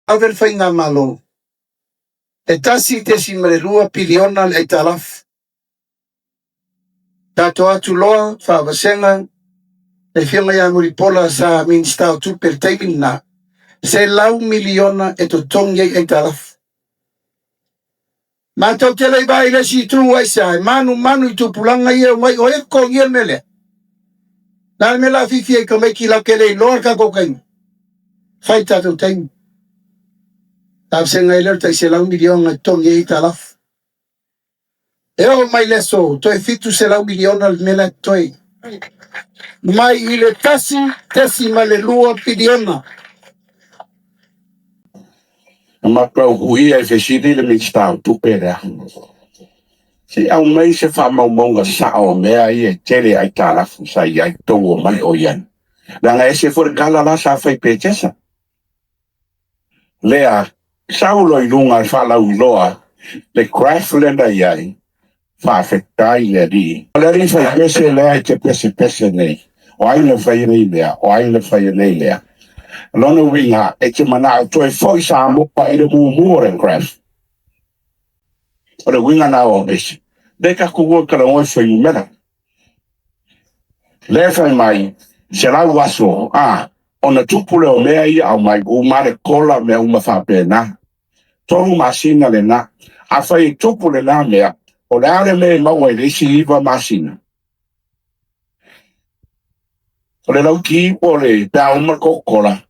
Ave le faigamalo e 1.2 piliona le aitalafu. Tatou atu loa faavasega le afioga ia Mulipola sa Minisita o Tupe i le taimi lena, $100 miliona e totogi ai aitalafu. Matou te le i vaai i le isi itu, aisea? E manumanu i tupulaga ia e omai, o ai e totogia le mea lea? O le a le mea o le a fifi ai i tamaiti latou te le iloa le tatou taimi? Fai i le tatou taimi. Faavasega ai lea o le tai $100 miliona e totogi ai aitalafu. E oo mai i le aso, toe $700 miliona le mea la e totoe. Mai i le 1.2 piliona. Na matou uia e fesili le Minisita o Tupe lea, se i aumai se faamaumauga sao o mea ia e tele aitalafu sa i ai tou omai o i ai. Leaga e ese foi le tala la sa fai i Petesa. Lea, sau loa i luga e faalauiloa le graph lea na i ai, faafetai i le Alii. O le alii faipese lea e te pesepese nei, o ai na faia nei mea, o ai na faia nei mea. O lona uiga, e te manao e toe foi Samoa i le mumu o le graph. O le uiga lena o au pese. Lea tatou o e talanoa i fuainumera. Lea e fai mai, 100 aso, a, ona tupu lea o mea ia aumai, uma le kola, mea uma faapena. 3 masina lena. Afai e tupu lena mea, o le a le mea e maua i le isi 9 masina? O le lauti po o le pe a uma le Coca-Cola.